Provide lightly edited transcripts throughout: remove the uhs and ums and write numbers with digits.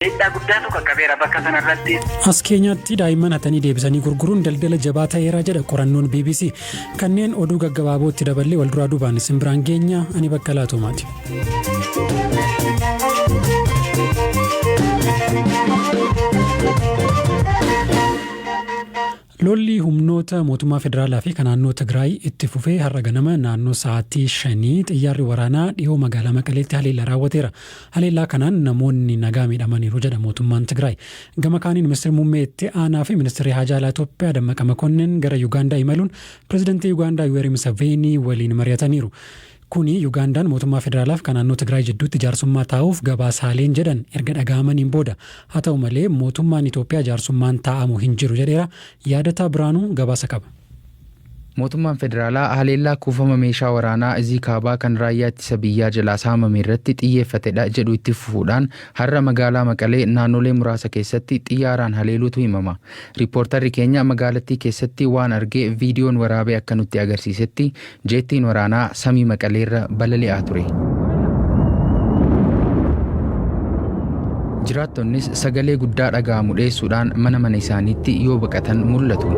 Miidhaa guddaatu qaqqabeera bakka sanarratti. As Keenyaatti daa'imman hatanii deebisanii gurguruun daldala jabaa ta'eera jedha qorannoon BBC. Kanneen oduu gaggabaabootti daballee wal duraa duubaan isin biraan geenya, ani bakka laatumaati. Lolli humnoota mootummaa federaalaa fi kan naannoo Tigraay itti fufee har'a ganama naannoo sa'aatii 5 xiyyaarri waraanaa dhiyoo magaalaa Maqaleetti haleellaa raawwateera. Haleellaa kanaan namoonni nagaa miidhamaniiru jedha mootummaan Tigraay. Gama kaaniin Ministeerri Muummee Itti Aanaa fi Ministeerri Haajaa Alaa Itoophiyaa Dammaqa Makonnin gara Yugaandaa imaluun Pirezidantii Yugaandaa Yuweerii Museveenii waliin mari'ataniiru. Kuni Yugaandaan mootummaa federaalaaf kan naannoo Tigraay jidduutti jaarsummaa taa'uuf gabaasaaleen jedhan erga dhaga'amaniin booda. Haa ta'u malee mootummaan Itoophiyaa jaarsummaan taa'amu hin jiru jedheera. Yaadataa Biraanuu gabaasa qaba. Mootummaan federaalaa haleellaa kuufama meeshaa waraanaa Izii Kaabaa kan raayyaa ittisa biyyaa jalaa saamame irratti xiyyeeffatedha jedhu itti fufuudhaan har'a magaalaa Maqalee naannolee muraasa keessatti xiyyaaraan haleeluutu himama. Riippoortarri keenya magaalattii keessatti waan arge viidiyoon waraabee akka nutti agarsiisetti jeettiin waraanaa samii Maqaleerra balali'aa ture. Jiraattonnis sagalee guddaa dhaga'amu dheessuudhaan mana mana isaaniitti yoo baqatan mul'atu.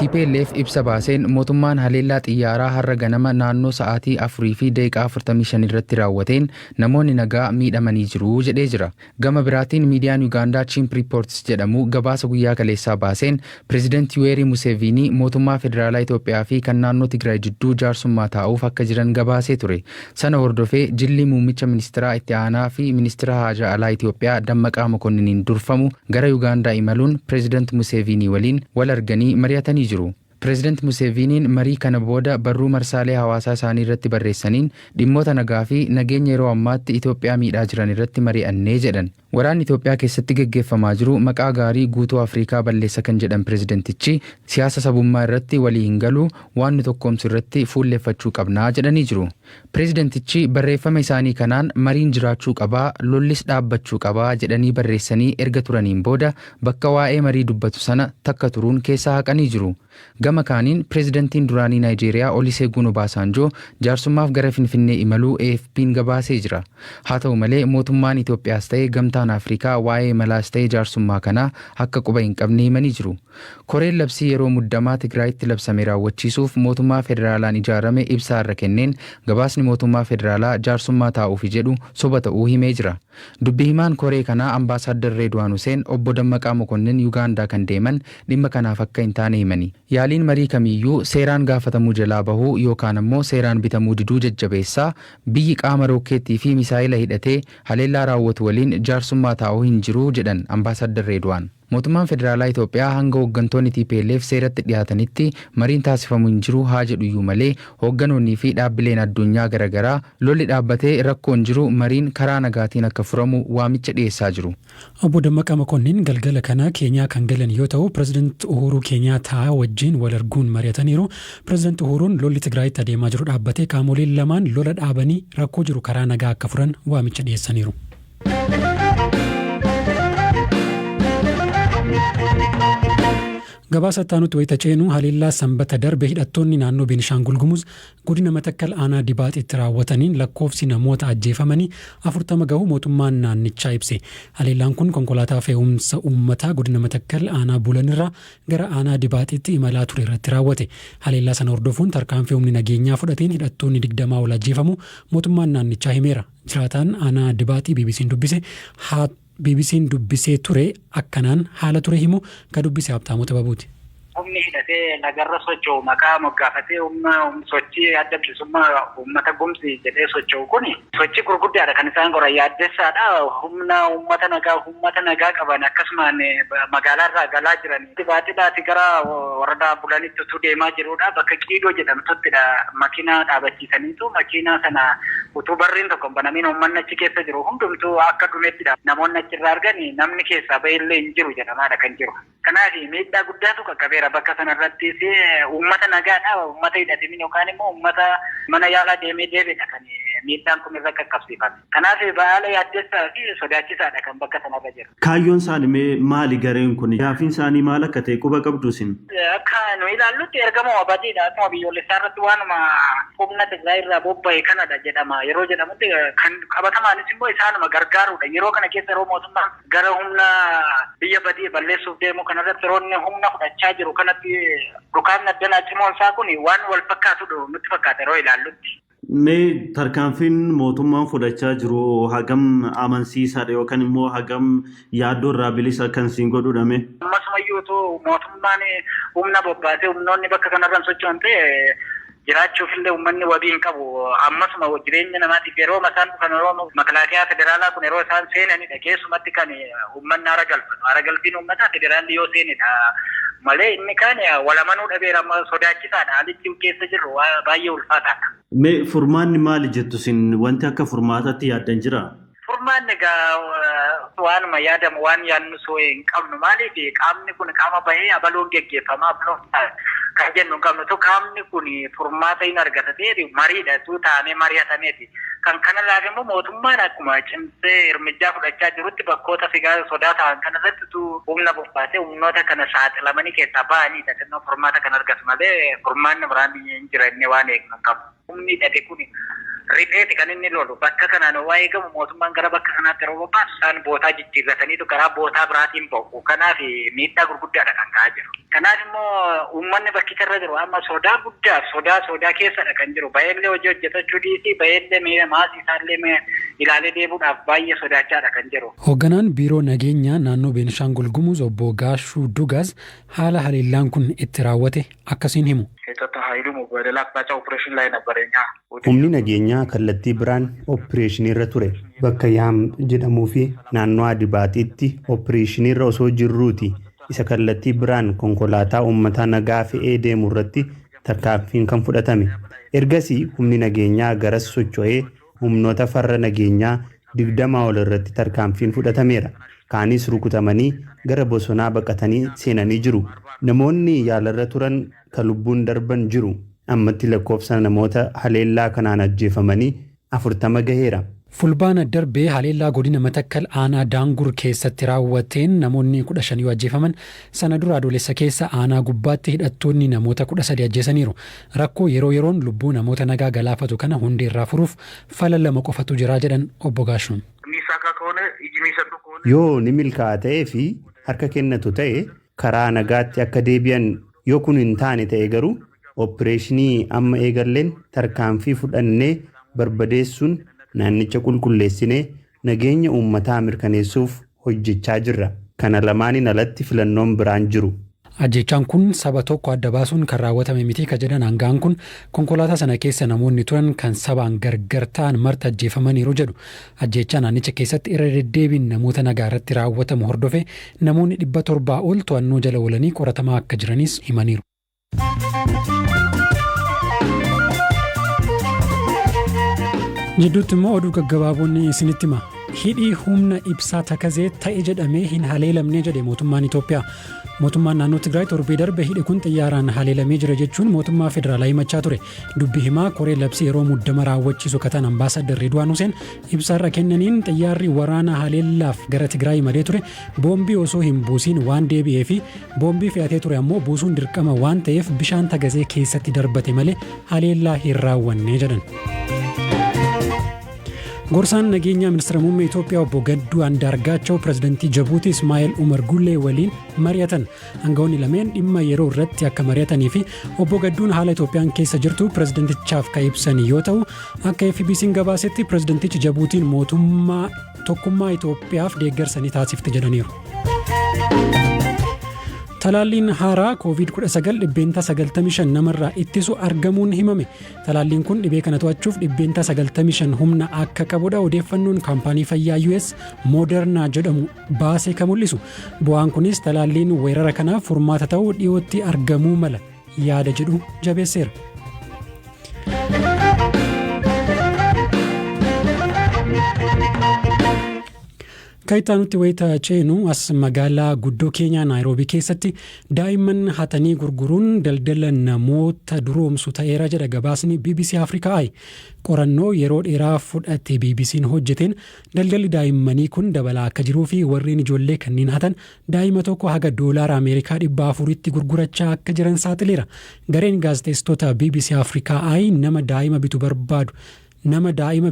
Tplf ibsa baaseen mootummaan haleellaa xiyyaaraa har'a ganama naannoo sa'aatii 4:45 irratti raawwateen namoonni nagaa miidhamanii jiru jedhee jira. Gama biraatiin miidiyaan Yugaandaa Chimp Reports jedhamu gabaasa guyyaa kaleessaa baaseen Pireezidant Yuweerii Museeviinii mootummaa federaalaa Itoophiyaa fi kan naannoo Tigraay jidduu jaarsummaa taa'uuf akka jiran gabaasee ture. Sana hordofee jilli muummicha ministiraa itti aanaa fi ministira haajaa alaa Itoophiyaa Dammaqaa Mokonniniin durfamu gara Yugaandaa imaluun Pireezidant Museeviinii waliin wal arganii mari'atanii jiru. Pireezidant Museeviiniin marii kana booda barruu marsaalee hawaasaa isaanii irratti barreessaniin dhimmoota nagaa fi nageenya yeroo ammaatti Itoophiyaa miidhaa jiran irratti mari'annee jedhan. Waraanni Itoophiyaa keessatti geggeeffamaa jiru maqaa gaarii guutuu Afriikaa balleessa kan jedhan pireezidentichi, siyaasa sabummaa irratti walii hin galu, waan nu tokkoomsu irratti fuulleeffachuu qabna jedhanii jiru. Pireezidentichi barreeffama isaanii kanaan mariin jiraachuu qaba, lollis dhaabbachuu qaba jedhanii barreessanii erga turaniin booda bakka waa'ee marii dubbatu sana takka turuun keessaa haqanii jiru. Gama kaaniin Pireezidantiin duraanii Naayijeeriyaa Oliseeguun Obaasaanjoo jaarsummaaf gara Finfinnee imaluu AFP'n gabaasee jira. Haa ta'u malee mootummaan Itoophiyaas ta'e Gamtaan Afrikaa waa'ee imalaas ta'e jaarsummaa kanaa akka quba hin qabne himanii jiru. Koreen labsii yeroo muddamaa Tigraayitti labsame raawwachiisuuf mootummaa federaalaan ijaarame ibsa har'a kenneen gabaasni mootummaa federaalaa jaarsummaa taa'uufi jedhu soba ta'uu himee jira. Dubbi himaan koree kanaa Ambaasaaddar Reedwaan Huseen Obbo Dammaqaa Mokonnin Yugaandaa kan deeman dhimma kanaaf akka hin taane himani. Yaaliin marii kamiiyyuu seeraan gaafatamuu jalaa bahuu yookaan ammoo seeraan bitamuu diduu jajjabeessa, biyyi qaama rookkeettii fi misaayila hidhatee haleellaa raawwatu waliin jaarsummaa taa'u hin jiru jedhan Ambaasaaddar Reedwaan. Mootummaan Federaalaa Itoophiyaa hanga hooggantoonni tplf seeratti dhiyaatanitti mariin taasifamu hin jiru haa jedhuyyuu malee hoogganoonnii fi dhaabbileen addunyaa garagaraa lolli dhaabbatee rakkoon jiru mariin karaa nagaatiin akka furamu waamicha dhiyeessaa jiru. Obbo Dammaqaa Makonnin galgala kana Keenyaa kan galan yoo ta'u, Pireezidant Uhuuruu Keenyaataa wajjin wal arguun mari'ataniiru. Pireezidant Uhuuruun lolli Tigraayitti adeemaa jiru dhaabbatee qaamoleen lamaan lola dhaabanii rakkoo jiru karaa nagaa akka furan waamicha dhiyeessaniiru. Gabaasa itti aanutti wayita ceenu haleellaa Sanbata darbe hidhattoonni naannoo Beenishaangul Gumuz godina Matakkal aanaa Dibaaxitti raawwataniin lakkoofsi namoota ajjeefamanii 40 gahuu mootummaan naannichaa ibse. Haleellaan kun konkolaataa fe'umsa uummataa godina Matakkal aanaa Bulanirraa gara aanaa Dibaaxitti imalaa ture irratti raawwate. Haleellaa sana hordofuun tarkaanfii humni nageenyaa fudhateen hidhattoonni 20 ol ajjeefamuu mootummaan naannichaa himeera. Jiraataan aanaa Dibaaxii BBC'n dubbise haa BBC'n dubbisee ture akkanaan haala ture himu ka dubbise Habtaamuu Xibabuuti. Humni hidhatee lagarra socho'u maqaa moggaafatee humna sochii adda bilisummaa uummata Gumzi jedhee socho'u kun sochii gurguddaadha kan isaan godhan yaaddessaadha. Humna uummata nagaa uummata nagaa qaban akkasumaan magaalaarraa galaa jiran Dibaaxidhaati gara waradaa Bulanitti utuu deemaa jiruudha bakka Qiidoo jedhamtuttidha makiinaa dhaabachiisaniitu makiinaa sana utuu barriin tokko hin banamiin uummanni achi keessa jiru hundumtuu akka dhumettidha namoonni achirraa argani namni keessaa ba'ellee hin jiru jedhamaadha kan jiru. Kanaaf miidhaa guddaatu qaqqabeera. Bakka sanarrattis uummata nagaadha. Uummata hidhatemin yookaan immoo uummata mana yaalaa deemee deebiidha kan miidhaan kun irra qaqqabsiifame. Kanaaf baala yaaddessaa fi sodaachisaadha kan bakka sanarra jiru. Kaayyoon isaanii mee maali gareen kun? Gaafiin isaanii maal akka ta'e quba qabdu isin? Akka nu ilaallutti ergama badiidha. Akkuma biyyoolessaa irratti waanuma humna Tigraay irraa bobba'e kanadha jedhama. Yeroo jedhamutti kan qabatamaanis immoo isaanuma gargaaruudha. Yeroo kana keessa yeroo mootummaan gara humna biyya badii balleessuuf deemu kanarratti yeroo inni humna fudhachaa jiru kanatti dhukaasni addanaa cimoon isaa kun waan wal fakkaatudha nutti fakkaata yeroo ilaallutti. Mee tarkaanfiin mootummaan fudhachaa jiru hagam amansiisaadha yookaan immoo hagam yaaddoo irraa bilisa kan siin godhudha mee? Ammasumayyuu utuu mootummaan humna bobbaasee humnoonni bakka kanarra hin socho'an ta'e jiraachuuf illee uummanni wabii hin qabu. Ammasuma jireenya namaatiif yeroo isaan dhufan yeroo makalaakiyaa federaalaa kun yeroo isaan seenanidha. Keessumatti kan uummanni haara galfatu. Haara galfiin uummataa federaalli yoo seenedha. Malee inni kaan walamanuu dhabeera amma sodaachisaadha. Haalli keessa jirru baay'ee ulfaataadha. Mee furmaanni maali jettu isin wanti akka furmaataatti yaaddan jiraa? Furmaanni egaa waanuma yaadamu waan yaadnu soo hin qabnu. Maaliif qaamni kun qaama bahee abaloon geggeeffama abaloon kan jennu hin qabnu. Tu qaamni kun furmaata hin argata ta'e mariidha tu taa'amee mari'atameeti. Kan kanarraaf immoo mootummaan akkuma cimsee hirmijjaa fudhachaa jirutti bakkoota figaa sodaa ta'an kanarratti tu humna bobbaasee humnoota kana saaxilamanii keessaa ba'aniidha. Xinnoo furmaata kan argatu malee furmaanni biraan hin jira inni waan eegnu hin qabu. Humni hidhate kun ripheeti kan inni lolu. Bakka kanaan waa eegamu mootummaan gara bakka kanaatti yeroo bobbaasu isaan bootaa jijjiirrataniitu karaa bootaa biraatiin ba'u. Kanaaf miidhaa gurguddaadha kan ga'aa jiru. Kanaaf immoo uummanni bakkicha irra jiru amma sodaa guddaaf sodaa sodaa keessadha kan jiru. Baay'eellee hojii hojjetachuu dhiisii baay'eellee maasii isaallee ilaalee deemuudhaaf baay'ee sodaachaadha kan jiru. Hoogganaan Biiroo Nageenyaa naannoo Beenishaangul Gumuz obbo Gaashuu Dugaas haala haleellaan kun itti raawwate akkasiin himu. የጸጥታ ኃይሉ በሌላ አቅጣጫ ኦፕሬሽን ላይ ነበር። የኛ Humni nageenyaa kallattii biraan opereeshiniirra ture. Bakka Yaam jedhamuu fi naannoo Adibaatiitti opereeshiniirra osoo jirruuti. Isa kallattii biraan konkolaataa uummataa nagaa fe'ee deemu irratti tarkaanfiin kan fudhatame. Ergasii humni nageenyaa garas socho'ee humnoota farra nageenyaa 20 ol irratti tarkaanfiin fudhatameera. Kaanis rukutamanii gara bosonaa baqatanii seenanii jiru. Namoonni yaalarra turan kan lubbuun darban jiru. Ammatti lakkoofsa namoota haleellaa kanaan ajjeefamanii 40 gaheera. Fulbaana darbee haleellaa godina Matakkal aanaa Daangur keessatti raawwateen namoonni 15 yoo ajjeefaman sana dura adoolessa keessa aanaa gubbaatti hidhattoonni namoota 13 ajjeesaniiru. Rakkoo yeroo yeroon lubbuu namoota nagaa galaafatu kana hundeerraa furuuf fala lama qofatu jira jedhan obbo Gaashuun. የሚሳካ ከሆነ እጅ የሚሰጡ ከሆነ Yoo ni milkaa'a ta'ee fi harka kennatu ta'e karaa nagaatti akka deebi'an yoo kun hin taane ta'e garuu opereeshinii amma eegalleen tarkaanfii fudhannee barbadeessuun naannicha qulqulleessinee nageenya uummataa mirkaneessuuf hojjechaa jirra. Kana lamaaniin alatti filannoon biraan jiru. Ajjeechaan kun saba tokko adda baasuun kan raawwatame miti ka jedhan aangaan kun konkolaataa sana keessa namoonni turan kan sabaan gargar ta'an marti ajjeefamaniiru jedhu. Ajjeechaa naannicha keessatti irra deddeebiin namoota nagaa irratti raawwatamu hordofe namoonni 700 ol to'annoo jala oolanii qoratamaa akka jiranis himaniiru. Jidduutti immoo oduu gaggabaaboon isinitti hima. Hidhi humna ibsaa Takazee ta'e jedhamee hin haleelamne jedhe mootummaan Itoophiyaa. Mootummaan naannoo Tigraay torbee darbe hidhi kun xiyyaaraan haleelamee jira jechuun mootummaa federaalaa himachaa ture. Dubbi himaa koree labsii yeroo muddama raawwachiisu kataan ambaasaddar Ridwaan Huseen ibsaarra kennaniin xiyyaarri waraana haleellaaf gara Tigraay imalee ture boombii osoo hin buusiin waan deebi'ee fi boombii fe'atee ture ammoo buusuun dirqama waan ta'eef bishaan Takazee keessatti darbate malee haleellaa hin raawwanne jedhan. Gorsaan nageenyaa ministeera muummee Itoophiyaa obbo Gadduu Andaargaachoo pirezidantii Jabuutii Ismaa'eel Umar Gullee waliin mari'atan. Aangawoonni lameen dhimma yeroo irratti akka mari'atanii fi obbo Gadduun haala Itoophiyaan keessa jirtu pirezidantichaaf kan ibsan yoo ta'u akka FBC'n gabaasetti pirezidantichi Jabuutiin mootummaa tokkummaa Itoophiyaaf deeggarsa ni taasifti jedhaniiru. Talaalliin haaraa COVID-19 95% namarraa ittisu argamuun himame. Talaalliin kun dhibee kana to'achuuf 95% humna akka qabudha odeeffannoon kaampaanii fayyaa US Moderna jedhamu baasee kan mul'isu. Bu'aan kunis talaalliin weerara kanaaf furmaata ta'uu dhiyootti argamuu mala yaada jedhu jabeesseera. Kan itti aanutti wayita ceenu, as magaalaa guddoo Keenyaa Naayiroobii keessatti daa'imman hatanii gurguruun daldala namoota duroomsu ta'eera jedha gabaasni BBC Africa Eye. Qorannoo yeroo dheeraa fudhate BBC'n hojjeteen daldalli daa'immanii kun dabalaa akka jiruu fi warreen ijoollee kanneen hatan daa'ima tokko haga doolaara Ameerikaa 400tti gurgurachaa akka jiran saaxileera. Gareen gaazexeessitoota BBC Africa Eye nama daa'ima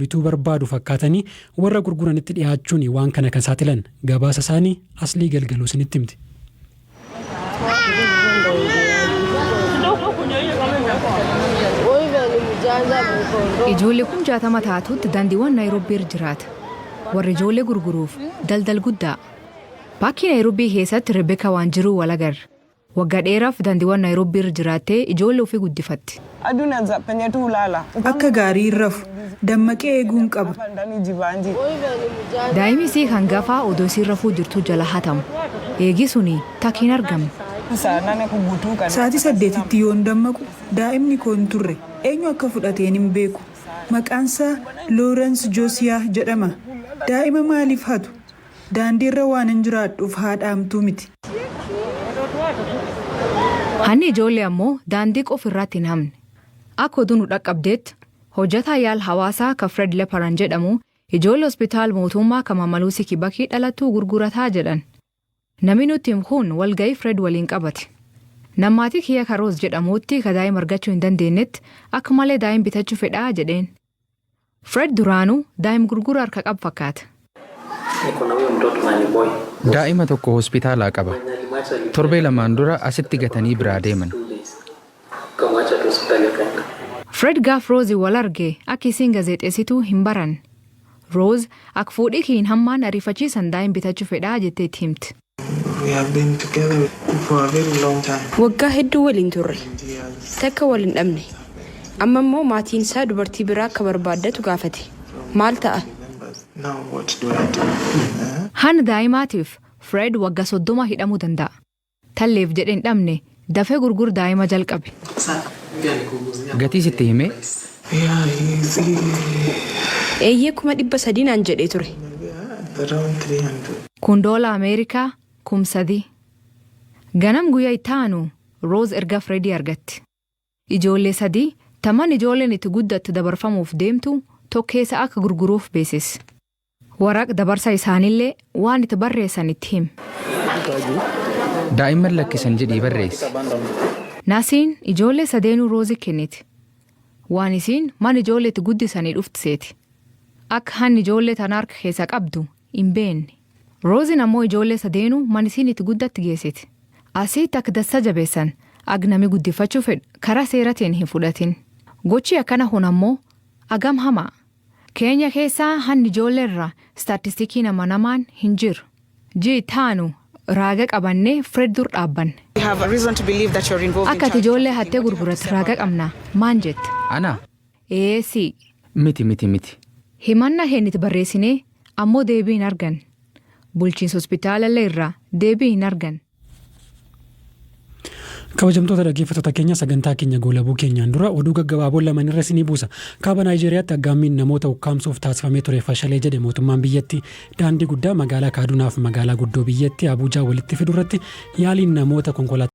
bituu barbaadu fakkaatanii warra gurguranitti dhiyaachuun waan kana kan saaxilan. Gabaasa isaanii Aslii Galgaluu isinitti himti. Ijoollee 60,000 taatutti daandiiwwan Naayiroobii irra jiraata. Warri ijoollee gurguruuf daldal guddaa. Paarkii Naayiroobii keessatti Rebbeekaa waan jiruu wal agarra. Waggaa dheeraaf daandiiwwan Naayiroobii irra jiraattee ijoollee ofii guddifatti. Akka gaarii hin rafu. Dammaqee eeguun qaba. Daa'imni isii hangafaa odoo isiin rafuu jirtuu jala hatamu. Eegi suni takka hin argamne. Sa'aatii 8tti yoon dammaqu daa'imni koo hin turre. Eenyu akka fudhateen hin beeku. Maqaansaa Loorens Joosiyaa jedhama. Daa'ima maaliif hatu? Daandiirra waan hin jiraadhuuf haadha hamtuu miti. Hanni ijoollee ammoo daandii qofa irratti hin hamne. Akka oduu nu dhaqqabdeetti, hojjetaa yaala hawaasaa ka Fred Leparan jedhamu ijoollee hospitaal mootummaa kan Mama Lucy Kibakii dhalattuu gurgurataa jedhan. Namni nutti himu kun walga'ii Fred waliin qabate. Nammaatii kiyya Karoos jedhamutti ka daa'ima argachuu hin dandeenyetti akka malee daa'ima bitachuu fedhaa jedheen. Fred duraanuu daa'ima gurgura harka qabu fakkaata. Daa'ima tokko hospitaalaa qaba. Torbee 2n dura asitti gatanii biraa deeman. Fred gaaf Roozii wal arge akka isiin gaazexeessituu hin baran. Rose akka fuudhii kiin hammaan ariifachiisan daa'ima bitachuu fedhaa jettee itti himti. Waggaa hedduu waliin turre. Takka wal hin dhabne. Amma immoo maatiin isaa dubartii biraa akka barbaaddatu gaafate. Maal ta'a? Hanna daa'imaatiif Fred waggaa 30 hidhamuu danda'a. Talleef jedhee hin dhabne, dafee gurgur daa'ima jalqabe. Gatii sitti himee? Eeyyee, 300,000 naan jedhee ture. Kun doola Ameerikaa 3,000. Ganam guyyaa itti aanu Rose ergaa Fredii argatti. Ijoollee sadii taman ijoolleen itti guddattu dabarfamuuf deemtu tokkeessa akka gurguruuf beeksise. Waraq dabarsa isaaniillee waan itti barreessan itti hime. Daa'imman lakkisan jedhii barreessi. Nasiin ijoollee sadeenuu Roozii kenniti. Waan isiin mana ijoollee itti guddisanii dhufti seeti. Akka hanni ijoollee tana harka keessa qabdu hin beekne. Rooziin ammoo ijoollee sadeenuu mana isiin itti guddatti geessiti. Asitti akka dassa jabeessan agnami guddifachuu fedhu karaa seeratiin hin fudhatin. Gochi akkana kun ammoo agam hamaa. Keenya keessaa hanni ijoollee irraa staatistikiin amanamaan hin jiru. Ji'i taanu raaga qabannee Fred dur dhaabbanne. Akka ati ijoollee hattee gurguratti raaga qabna, maan jette? Ana? Eessi. Miti, miti, miti. Himannaa keenyatti barreessinee ammoo deebii hin argan. Bulchiinsa hospitaalallee irraa deebii hin argan. Kabajamtoota dhaggeeffattoota keenya, sagantaa keenya goolabuu keenyaan dura oduu gaggabaaboo lama irra isinii buusa. Kaaba Naayijeeriyaatti aggaammiin namoota ukkaamsuuf taasifamee ture fashalee jedhe mootummaan biyyattii. Daandii guddaa magaalaa Kaadunaaf magaalaa guddoo biyyattii Abuujaa walitti fidu irratti yaaliin namoota konkolaataa